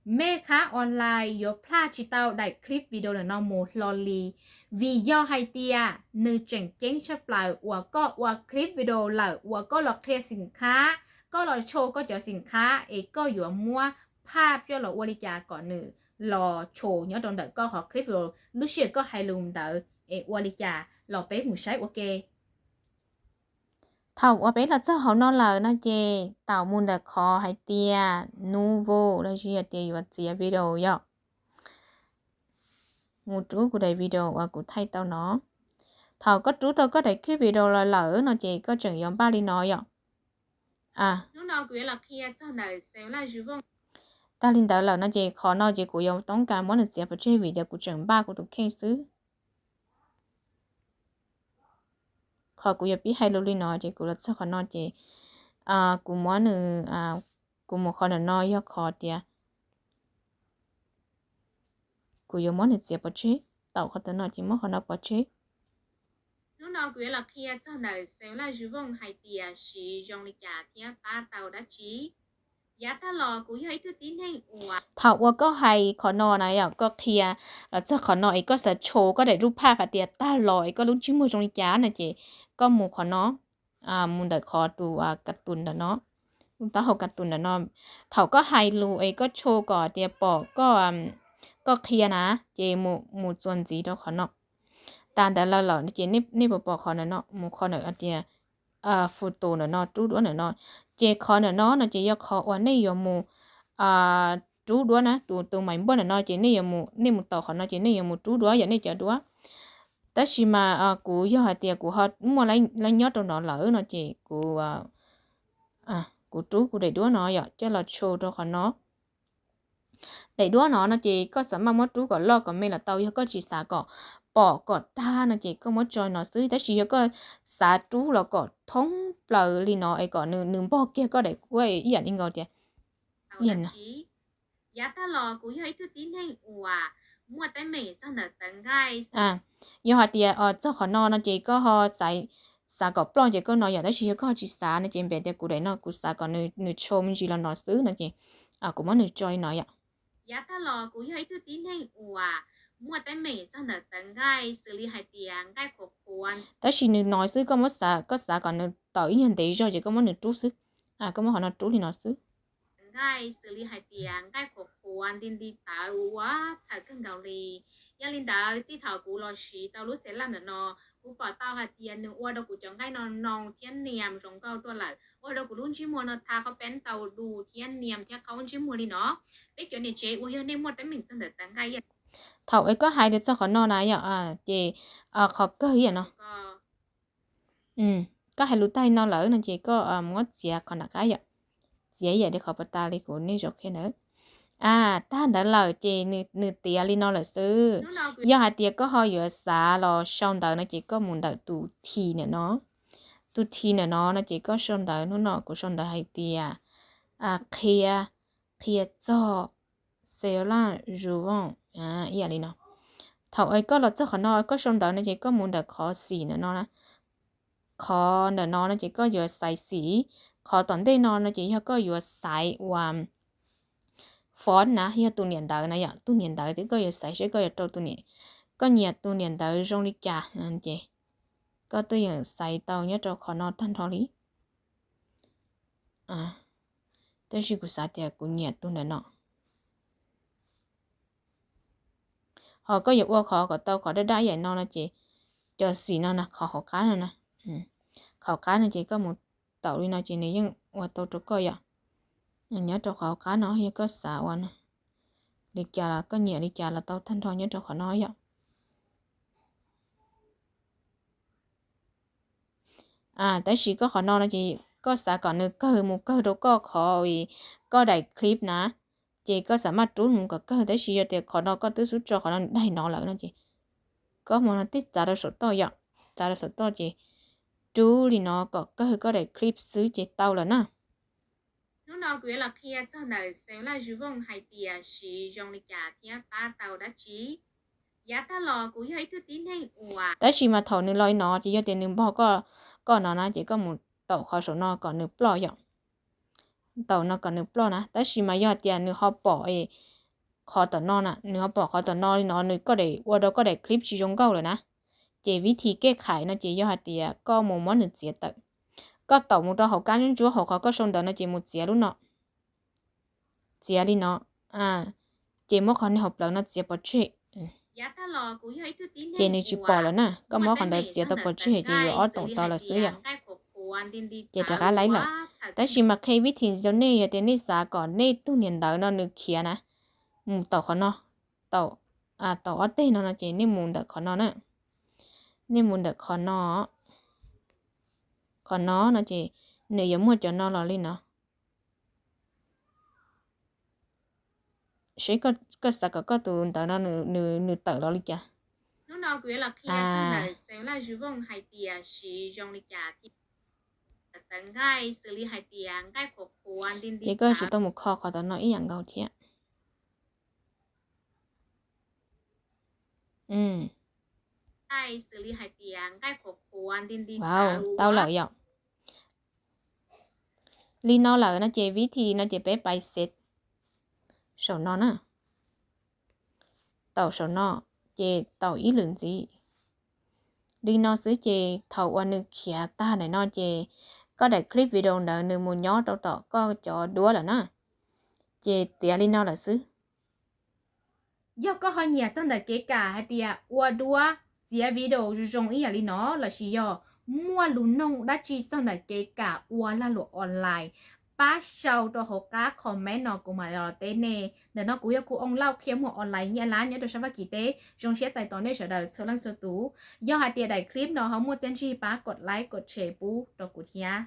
mej khab online yuav plaj tsis tau daim clip video ntawm no mus hlo li, vim yog hais tias nws tseem ceeb tshaj plaws uas koj ua clip video lawm uas koj los qhia xim khab, koj los tsho koj cov xim khab es koj yuav muab phaj coj los ua li cas kom nws los tsho nyob rau ntawm koj qhov clip video lub sij hawm koj hais lus ntawd es ua li cas los peb mus saib ua ke. Thaum uas peb los txog hauv no lawm no ces tau mus ntawm qhov hais tias nouveau los sis hais tias yuav txiav video yom. Mus rub kuv daim video uas kuv thaij tau no. Thaum koj rub tau koj daim clip video los lawm no ces koj tseem yuav npaj li no yom. Tag li ntawd lawm no ces qhov no ces kuv yuav toob kas muab nws txiav pov tseg vim tias kuv tseem npaj kuv tus kheej xwb. Qhov kuv yuav pib hais lus li no ces kuv los txog qhov no ces kuv muab nws, kuv mus qhov ntawm no yog qhov tias kuv yuav muab nws txiav pov tseg, tau qhov ntawm no ces muab qhov no pov tseg. Hnub no kuv yuav los qhia txog ntawm Xeev Laj Zws Vooj hais tias siv zoo li cas thiab pab tau dab tsi. Yav tag los kuv yog ib tug tib neeg uas, thaum uas koj hais qhov no na yom, koj qhia los txog qhov no es koj xav tsho koj daim ruj phaj hais tias tag los es koj lub ntsej muag zoo li cas no ces koj mus qhov no, mus ntawm qhov tus ka tus ntawm no, lub taub hau ka tus ntawm no. Thaum koj hais lus es koj tsho kom tias pom koj, koj qhia na, ces mus txuas ntxiv rau qhov no. Tas ntawd lawm lawm ces nej puas pom qhov ntawm no, mus qhov ntawm tias fu tus ntawm no, rub duab ntawm no. Ces qhov ntawm no no ces yog qhov uas nej yuav mus rub duab na, tus tus mais npuaj ntawm no ces nej yuav mus, nej mus tau qhov no ces nej yuav mus rub duab yom, nej cov duab. Tab sis mas kuv yog hais tias kuv ho muaj lawv nyob rau no lawm no ces kuv, kuv rub kuv daim duab no yom coj los tsho rau qhov no. Daim duab no no ces koj xav maj muab rub kom loj kom me los tau, yog koj tsis xav kom pom kom tag no ces koj muab tso no xwb. Tab sis yog koj xav rub los kom thoob plaws li no es kom nws npog kiag koj daim duab ib yam li nkaus tias, yav tag los kuv yog ib tug tib neeg uas muaj teeb meem txog ntawm tawv nqaij. Yog hais tias txog qhov no no ces koj ho xav kom ploj ces koj no yom, tab sis yog koj ho tsis xav no ces npe tias kuv daim no kuv xav kom nws tsho me ntsis los no xwb no ces kuv muab nws tso li no yom. Yav tag los kuv yog ib tug tib neeg uas muaj teeb meem txog ntawm tawv nqaij xws li hais tias nqaij qhuav qhuav. Tab sis nws no xwb, koj muab xav, koj xav kom nws tawm ib nyuag ntev zog ces koj muab nws rub xwb. Koj muab qhov no rub li no xwb. Nqaij xws li hais tias nqaij qhuav qhuav nti nti tawv ua thaum kawg nkaus li. Yog li ntawd txij thaum kuv los siv tau lub Xeev Laj ntawm no, kuv pom tau hais tias nws ua rau kuv cov nqaij no noo thiab nias zoo nkauj tuaj lawm, ua rau kuv lub ntsej muag no tha qhov peeb tau du thiab nias thiab qaug ntsej muag li no. Peb cov niam tsev uas yog nej muaj teeb meem txog ntawm tawv nqaij, thaum es koj hais tias txog qhov no na yom, ces qhov kawg ib yam no. Koj hais lus tag no lawm no ces koj muab txiav qhov nram qab yom, txiav ib yam li qhov pas tas li kuv nej zaum qhia ntawd. A, tag ntawd lawm ces nws tiav li no lawm xwb. Yog hais tias koj ho yuav xav los sau ntawv no ces koj mus ntawm tus thi ntawm no. Tus thi ntawm no no ces koj sau ntawv, hnub no kuv sau ntawv hais tias qhia, qhia txog Xeev Laj Zws Vooj ib yam li no. Thaum es koj los txog qhov no koj sau ntawv no ces koj mus ntawm qhov xim ntawm no na. Qhov ntawm no no ces koj yuav xaiv xim. Qhov tom ntej no no ces yog koj yuav xaiv uas font na, yog tus niam ntawv na yom, tus niam ntawv ces koj yuav xaiv seb koj yuav rau tus niam, koj nyiam tus niam ntawv zoo li cas ces koj tuaj yeem xaiv tau nyob rau qhov no tag nrho li. Tab sis kuv xav tias kuv nyiam tus ntawm no. Ho koj yuav ua qhov kom tau qhov daj daj ib yam no no ces cov xim no na, qhov hauv qab no na, qhov hauv qab no ces koj mus taum li no ces nws yeej ua tau rau koj yom. Nyob rau qhov hauv qab no yog koj xav ua li cas los koj nyiam li cas los tau tag nrho nyob rau qhov no yom. Tab sis koj qhov no no ces koj xav kom nws kawg mus kawg rau koj qhov koj daim clip na, ces koj xav maj rub mus kom kawg, tab sis yog tias qhov no koj twb xub tso qhov no daig no lawm no ces koj mus no tib txav rau saum toj yom, txav rau saum toj ces rub li no kom kawg koj daim clip xwb ces tau lawm na. Hnub no kuv yuav los qhia txog ntawm Xeev Laj Zws Vooj hais tias siv zoo li cas thiab pab tau dab tsi. Yav tag los kuv yog ib tug tib neeg uas, tab sis mas thaum nws los li no ces yog tias nws npog koj, koj no na ces koj mus taum qhov saum no kom nws ploj yom. Taum no kom nws ploj na, tab sis mas yog tias nws ho pom es qhov tom no na, nws ho pom qhov tom no li no, nws koj daim ua rau koj daim clip tsis zoo nkauj lawm na. Ces vib thi kej khais no ces yog hais tias koj mus muab nws txiav tawm. Koj taum mus rau hauv kab ntsuab ntsuab hauv qhov koj sau ntawv no ces mus txiav lub no. Txiav li no. Ces muab qhov niag hauv plawv no txiav pov tseg. Ces nws tsis pom lawm na, koj muab qhov ntawd txiav tau pov tseg ces yuav ob toom to lawm xwb yom. Ces rov qab laib lawm. Tab sis mas qhia vib thi ntxiv rau nej, yog tias nej xav kom nej tug niag ntawv no nws khiav na, mus taum qhov no, taum ob teg no no ces nej mus ntawm qhov no na. Nej mus ntawm qhov no, qhov no no ces nws yuav muaj cov no los li no. Seb koj xav kom koj tus ntawv no nws tawm los li cas. Ces koj yuav tsum tau mus kho qhov tom no ib yam nkaus thiab. Tau lawm yom. Li no lawm no ces vib thi no ces peb pais xev saum no na. Taum saum no, ces taum ib lwm ntxiv. Li no xwb ces thaum uas nws khiav tag ntawm no ces koj daim clip video ntawd nws mus nyob rau tom koj cov duab lawm na. Ces tiav li no lawm xwb. Yog koj ho nyiam txog ntawm kev kam hais tias ua duab txiav video zoo zoo ib yam li no lossis yog muaj lus noog dab tsi txog ntawm kev kam ua lag luam online, pab sau rau hauv qab comment no kuv mam los teb nej. Ntawm no kuv yog kuv oo lauj qhia muag online Nyab Laj nyob rau sab Fab Kis teb. Zoo siab txais tos nej sawv daws txhua leej txhua tus. Yog hais tias daim clip no ho muaj txiaj ntsig pab kom like kom share pub rau kuv thiab.